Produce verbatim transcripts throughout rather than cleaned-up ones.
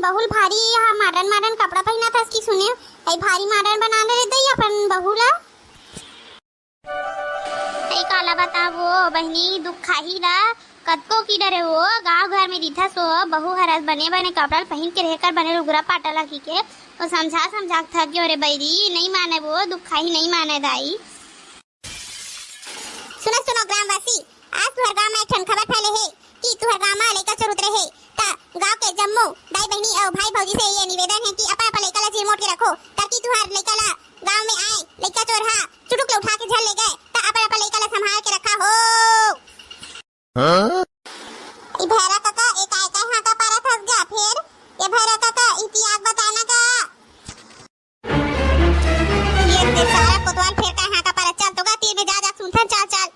बहुल भारी हा modern modern कपड़ा पहिनत हस कि सुने, अई भारी modern बना ले रे दई अपन बहू ला। अई काला बतावो बहिनी, दुखाही ला कतको कि डरे हो, गांव घर में दिखत हो, बहू हरस बने बने कपड़ा पहिन के रहे कर, बने लुगरा पाटा ला की के, ओ समझा समझा के थक गयो रे बैरी, नहीं माने वो, दुखाही नहीं माने दाई। सुनो, सुनो ग्रामवासी, आज तुहर गांव में एक ठन खबर फैले हे कि तुहर गांव में लइका चोर उतरे हे। त गांव के जम्मो दाई बहिनी अउ भाई भौजी से ये निवेदन हे कि अपन अपन लइका ला चिरमोट के रखो, ताकि तुहर लइका ला गांव में आए लइका चोर हा चुटुक ले उठा के झन ले गए, त अपन अपन लइका ला संभाल के रखा हो। हाँ? ई भैरा काका, ए काय काय हांका पारत हस गा फेर? ए भैरा काका, इतिहास बताना का? ये दे सारा कोतवाल फेर काय हांका पारत, चल तो गा तीर में जा, जा सुनथन, चल, चल।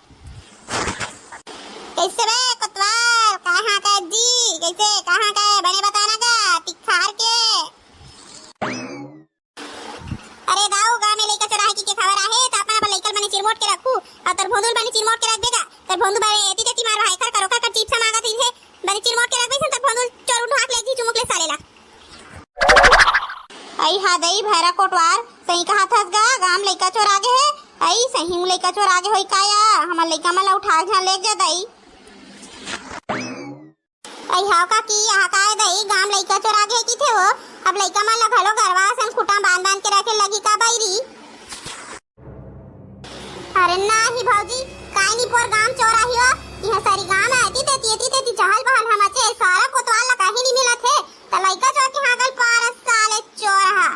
कैसे बे कोतवाल, काय हांका जी, कैसे, कहाँ का है? बने बताना का, तिखार के। अरे दाऊ, गांव में लइका चोराहे की के खबर आहे, त अपन अपन लइका ल बने चिरमोट के रखू, अउ तोर भोंदू ल बने चिरमोट के रखबे गा, तोर भोंदू बने एती तेती मारवाहे कर करो कर, कर चिप्स मांगत रहिथे, बने चिरमोट के रखबे सन, तोर भोंदू ल चोर उठा के लेगही चुमुक ले साले ला। अई हा दई भैरा कोटवार, सही कहा थस गा, गांव लइका चोर आगे हे, अई सही में लइका चोर आगे होई का या, हमर लइका मन ला उठा के झन लेग जा दई। अई हाव काकी, आहा काय दई, गांव लइका चोर आगे किथे हो? अब लइका मन ल घलो गरवा असन खूंटा बांध बांध के रखे लगी का बइरी? अरे नाही भौजी, काय निपोर गांव चोर आही हो? इहां सरी गांव में एती तेती, एती तेती चहल पहल हा मचे, सारा कोतवाल ला कहीं नहीं मिलत हे, त लइका चोर के हांकल पारस साले चोर हा।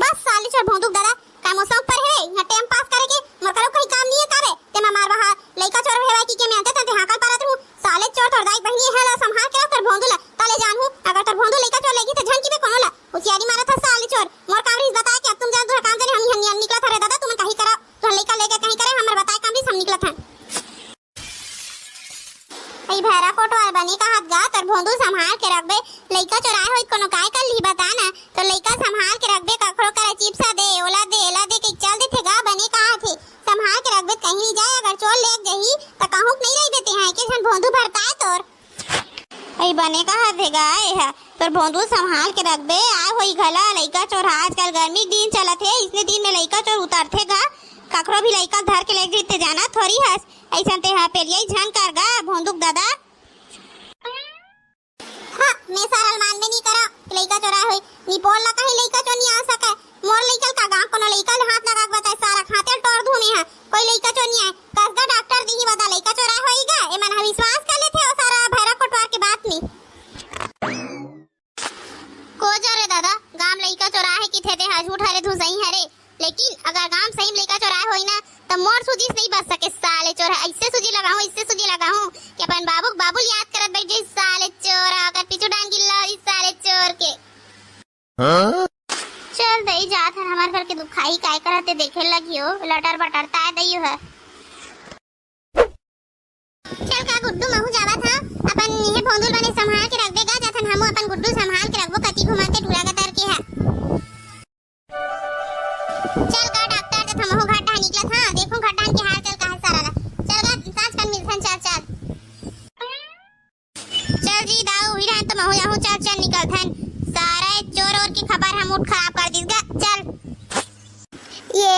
बस साले चोर भोंदू के ददा, का मौसम पर हे, इहां टाइम पास करे के, मोर करो कहीं काम नहीं है का बे? ते मा मार बहा, लइका चोर हेवय की के मैं अंते तंते हांकल पारत रहूं। साले चोर तोर दाई बहिनी हे ला संभाल के रख तोर भोंदू ला, ताले जानहूं, अगर तोर भोंदू लइका चोर लेगी त झन की बे कोनो ला। होशियारी मारत हस साले चोर, मोर काम रहिस बताए के, अब तुम जान दूसरा काम जाने हम इहां निकलत हन रे ददा, तुमन कहीं करा, तुहर लइका लेके कहीं करे, हमर बताए काम रहिस हम निकलत हन। अई भैरा कोटवार बने कहत गा, तोर भोंदू संभाल के रखबे, लइका चोराए होई कोनो काय कर ली बता ना, तो लइका संभाल के रखबे, कखरो करा चिप्स दे, ओला दे, एला दे, कई चल देथे गा, बने कहत हे, संभाल के रखबे, कहीं नहीं जाए, अगर चोर लेग जही, त कहूं के नहीं रहिबे तेहा, एके झन भोंदू भरताए तोर। अई बने कहत हे गा, एहा, तोर भोंदू संभाल के रखबे, आए होई घला, लइका चोर आजकल गर्मी के दिन चलत हे, इसने दिन में लइका चोर उतरथे गा, कखरो भी लइका धर के लेग जही ते जाना थोरी हस, अइसन तेहा पेलियाई झन कर गा, भोंदू के ददा। हाँ, मैं सरल मान में नहीं करा, लइका चोरा होई, निपोर ला कहीं लइका चोर नहीं आ सके, मोर लइका ल का गांव कोनो लइका ल हाथ लगा के बताए, सारा खाते टोर दूं मैं हा, कोई लइका चोर नहीं आए, कसदा डॉक्टर दिही बता लइका चोरा होई गा, एमन हा विश्वास कर लेथे ओ सारा भैरा कोटवार के बात में। को जरे दादा, गांव लइका चोराहे किथे ते हा झूठ हरे धुसई हरे, लेकिन अगर गांव सही में लइका चोराहे होई ना, त मोर सूजी से नहीं बच सके साले चोर ह। ऐसे सूजी लगाहूं, ऐसे सूजी लगाहूं कि अपन बाबू के बाबू ल याद करत बैठ जाई साले चोर ह, ओकर पीछू डांड गिल्ला होई साले चोर के। हाँ? चल दई जात हन, हमार घर के दुखाई काय करत हे देखे लगियो, लटर बटर ताय दई ह। चल का गुड्डू, महू जावत हा, अपन इहे भोंदू ल बने संभाल के रखबे गा, जाथन हमू अपन गुड्डू संभाल के रखबो, कति घुमाते टूरा गतर के हा। चल का डॉक्टर, जाथन महू घर डहा निकलत हा, देखूं घर डहन के हाल चाल का हे सारा ला। चल गा, सांझ कन मिलथन, चल, चल। चल जी दाऊ, उही रहन तो महू जाहूं, चल, चल निकलथन। सारा ए चोर ओर के खबर हम उठ खराब कर दिस गा, चल। ये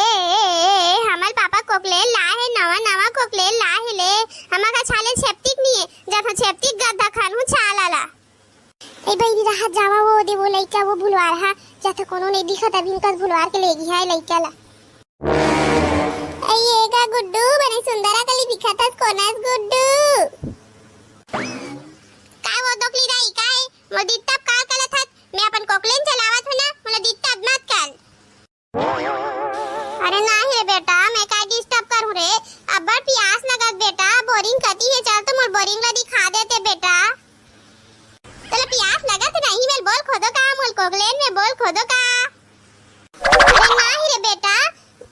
हमर पापा कोकलेल लाहे, नवा नवा कोकलेल लाहे ले, हमर का छाले छेपतिक निये, जब हम छेपतिक गद्दा खानहूं छाला ला। ए बहिनी, रहत जावा, वो दे वो लइका, वो भुलवार हा, जब कोनो नहीं दिखत, अभी इनका भुलवार के ले गई है लइका ला। ए ये गा गुड्डू, बने सुंदर अकली दिखत हस, कोनस गुड्डू? काय वो दोकली दाई, काय? मोर दित्ता काल कलत हस, मैं अपन कोकलेन चलावत हूं ना, मोला दित्ता मत काल। अरे नाही रे बेटा, मैं काय disturb करूं रे? अब्बड़ पियास लगत बेटा, बोरिंग कती हे, चल तो मोर बोरिंग ला दिखा देते बेटा। तोला पियास लगत हे नहीं, मैं बोल खोदो का, मोर कोकलेन में बोल खोदो का। अरे नाही रे बेटा,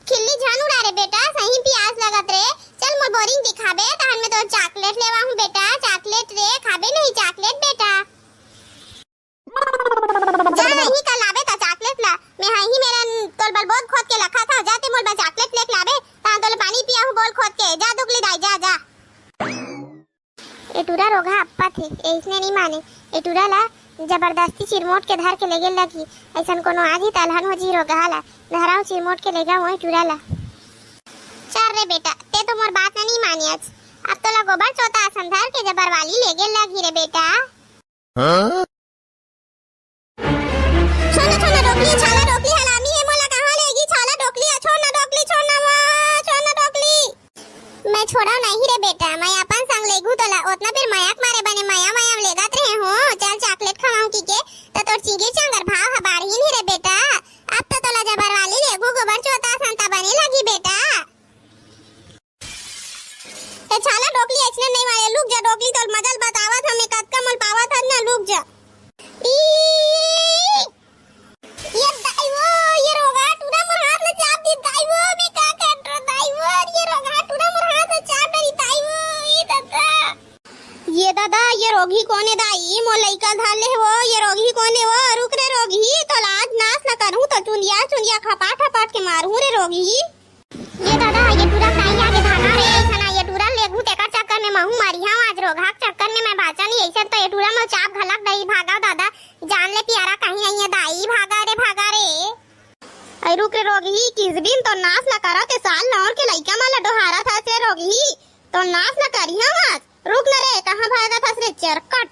खिल्ली झन उड़ा रे बेटा, सही पियास लगत रे। चल मोर बोरिंग दिखाबे, तहन मैं तोर chocolate लेवा हूं बेटा, chocolate रे, खाबे नहीं chocolate बेटा। जा नहीं कर लाबे त chocolate ला, मैं हा ही मेरा तोर बर बोल खोद के लखा था, जा ते मोर बर chocolate लेके लाबे, तहां तोले पानी पिया हूं बोल खोद के, जा दुगली दाई, जा, जा। ए टूरा रोगहा अप्पा थे, ए इसने नहीं माने, ए टूरा ला जबरदस्ती चिरमोट के धर के लेगे लगही। अइसन कोनो आही त अलहन हो जी रोगहा ला। धराव चिरमोट के लेगा वही टूरा ला। चल रे बेटा, ते तो मोर बात ला नहीं मानियच। अब तोला गोबर चोता असन धर के जबरवाली लेगे लगही रे बेटा। हाँ? छोड़ ना, छोड़ ना डोकली, छाला डोकली हलामी हे, मोला कहाँ लेगी? छाला डोकली, छोड़ ना डोकली, छोड़ ना वो, छोड़ ना डोकली। मैं छोड़व नहीं रे बेटा, मैं अपन संग लेगू तोला। ओतना बेर मया के मारे बने मया मया लेगत रहे हूँ। चल चॉकलेट खवाऊँ किके, त तोर चिंगीर चांगर भाव ह बाढ़ही नहीं रे बेटा। अब तो तोला जबरवाली लेगू, गोबर चोता असन त बने लगी बेटा। ए छाला डोकली अइसने नहीं मारे, लुक जा डोकली, तोल मजल बतावत हमें कतका मोल पावत हन ना, लुक जा। ई, ये दाई वो, ये रोगहा टूरा मोर हाथ में चाप दी दाई वो, मैं का कर रो दाई वो, ये रोगहा टूरा मोर हाथ में चाप डरी दाई वो, ई दादा। ये दादा, ये रोगही कोन हे दाई, मोर लइका धर ले वो, ये रोगही कोन हे वो, रुक रे रोगही, तो लाज नाश न करूँ तो चुंदिया चुंदिया खपाट खपाट के मारूँ रे रोगही। ये दादा, ये टूरा काई आगे भागा रे, अइसना ये टूरा लेगू तेकर चक्कर में महू मरिहा आज रोगहा के चक्कर में मैं बाचा नहीं, अइसन तो ये टूरा मोर चाप घलक दही, भागा दादा, जान ले पियारा कहीं नहीं है दाई, भागा रे, भागा रे। अरे रुक रे रोगही, किस दिन तो नाश न करा ते साल नौर के लइका मन ल डोहारा था से रोगही, तो नाश न करी हम आज, रुक न रे, कहाँ भागा था रे चरकट।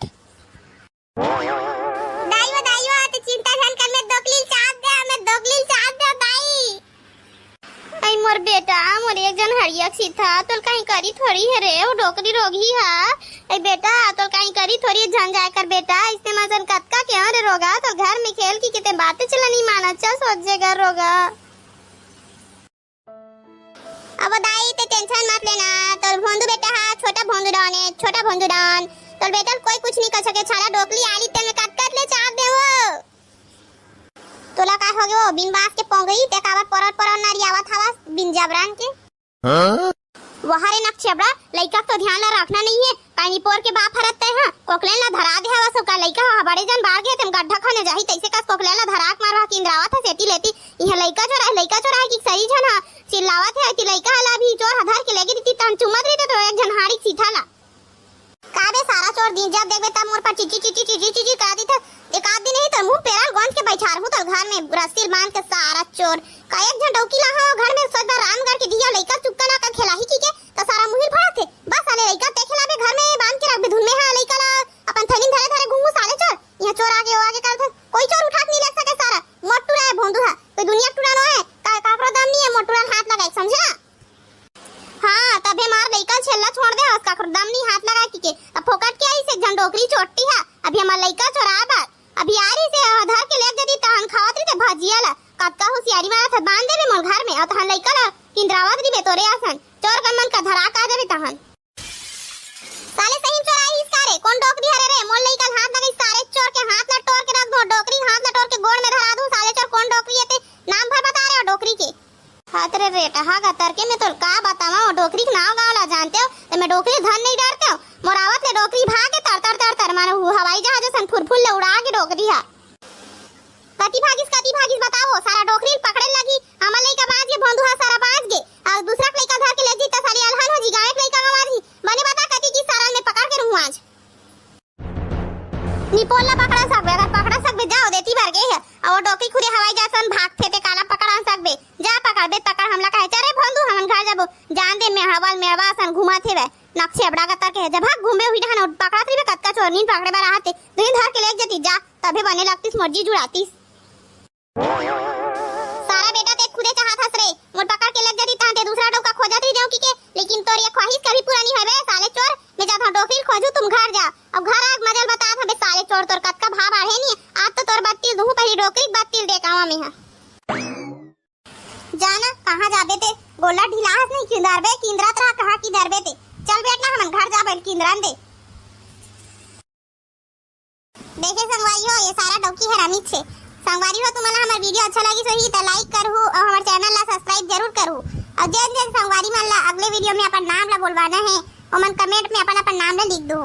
दाई वो, दाई वो, ते चिंता झन कर, मैं डोकली ल चाप दे, मैं डोकली ल चाप दे, दाई। आई मोर बेटा, मोर एक झन हरिया के सीथा, तोल कहीं करी थोड़ी हे रे, वो डोकरी रोगही हा। आई बेटा, तोल कहीं करी थोड़ी, झन जाए कर बेटा, इसने मजन कतका के हो रे रोगहा, तोल घर में खेल की किते बातें चला नहीं माना, चल सोच जे कर रोगहा। अब दाई ते टेंशन मत लेना, तोर भोंदू बेटा हा छोटा भोंदू डॉन हे, छोटा भोंदू डॉन। तोर बेटा ल कोई कुछ नहीं कर सके, छाला डोकली आली ते में कतकत ले चाप दे वो। तोला काय होगे वो बिन बास के पोंगई, ते काबर परर परर नरियावत हवस बिन जबरन के? हाँ? वहा रे नकचेबड़ा, लइका के तो ध्यान ला रखना नहीं है, काई निपोर के बाप हरत तय हा, कोकलेन ला धरा दे हवस का लइका हा बड़े जन बाढ़ गे, तेम गड्ढा खने जाही, तइसे कस कोकलेन ला धरा के मारवा किंदरावत हा सेती लेती, इहाँ लइका चोरा है, लइका चोरा है कि सही झन हा चिल्लावत है, कि लइका ला भी चोर हा धर के लेगे दीती, तहन चुमत रहिते तो एक झन हाड़ी सीठा ला। का बे सारा चोर, दिन जब देखबे तब मोर पर चिची चिची चिची चिची करा दीथे। एक आध दिन ही तो मुंह पेराल गोंज के बैठार हूँ तो घर में रस्सी बांध के सारा चोर। का एक झन डौकी ला हो घर में सोच बार रामगढ़ के दिया लइका चुक्का ना का खेलाही की के तो सारा मुहिर भड़ाथे। बस साले लइका ते खेलाबे घर में बांध के रखबे धुन में हा लइका ला अपन थैली धरे धरे घूमू साले चोर। यहाँ चोर आगे वो आगे करथे। कोई चोर उठा के नहीं ले सके सारा। मोर टूरा है भोंदू हा। कोई दुनिया टूरा नो है। का, काकरो दम नहीं है मोर टूरा हाथ लगाए समझे ना? हाँ, तभे मार लइका छेल्ला छोड़ दे हस, काकरो दम नहीं हाथ लगा के, के। अब फोकट के आइस एक झन डोकरी चोट्टी हा, अभी हमार लइका चोरा बार, अभी आ रही से धर के लेग जदी तहन खावत रही ते भजिया ला, कतका होशियारी मारत है, बांध देबे मोर घर में, और तहन लइका ला किंदरावत रही बे तोरे आसन, चोर कन मन का धरा का जाबे तहन। साले सही में चोर आइस का रे, कौन डोकरी हरे रे, मोर लइका ला हाथ लगाइस सारे चोर के हाथ ला टोर के रख दूं, डोकरी हाथ ला टोर के गोड़ में धरा दूं, साले चोर कौन डोकरी है ते नाम भर बता रहे हो डोकरी के। हत रे रेटहा गतर के, मैं तोर का बतावं, ओ डोकरी के नाव गाँव ला जानते हो, ते मैं डोकरी धन नहीं डरते हो। मोर आवत ले डोकरी भागे तर तर तर तर, माने वो हवाई जहाज असन फुरफुर ले उड़ा के डोकरी हा। कति भागिस, कति भागिस बताओ, सारा डोकरी ल पकड़े लगी, हमर लइका बाँच गे, भोंदू हा सारा बाँच गे, अउ दूसरा के लइका धर के ले जी त साली अलहन हो जी, गाँव के लइका गंवा जी, बने बता कति की सारा ल मैं पकड़ के रहूँ आज। निपोर ला पकड़ा सकबे, अगर पकड़ा सकबे, जा, ओ देती बर गे हे। अउ ओ डोकरी खुदे हवाई जहाज सन भागथे, ते काला पकड़ा सकबे? जा, पकड़बे, पकड़, हमला काहे? चल रे भोंदू, हमन घर जाबो। जान दे, मैं हवा ल मेड़वा सन घुमाथे बे। नक्शे अबड़ा गतर के हे, जब भाग घूमे हुई डहन, पकड़ा थी बे, कतका चोरनीन पकड़े बर आते। तुही धर के लेग जती, जा, तभे बने लगतीस, मोर जी जुड़ातीस। सारा बेटा ते खुदे चाहत हस रे, मोर पकड़ के लग जाती तहां ते दूसरा डौका खोजत रही देव की के, लेकिन तोर ये ख्वाहिश कभी पूरा नहीं होबे साले चोर। मैं जात हूं डोकरी खोजू, तुम घर जा। अब घर आग मजल बतात हबे साले चोर, तोर कतका भाव बाढ़े नहीं, आज तो तोर बत्तीस दूं, पहली डोकरी बत्तीस देखावा में हा। जाना कहां जाबे ते, गोला ढिला हस नहीं किंदरबे, किंदरत रहा कहां किंदरबे ते। चल बेटा हमन घर जाबे किंदरन दे। देखे संगवारी हो, ये सारा डौकी हरामी छे। संगवारी हो, तुमन ला हमर वीडियो अच्छा लगिस होही त लाइक करहू अउ हमर चैनल ला सब्सक्राइब जरूर करहू। अउ जेन जेन संगवारी मन ला अगले वीडियो में अपन नाम ला बोलवाना हे, ओमन कमेंट में अपन अपन नाम ला लिख दो।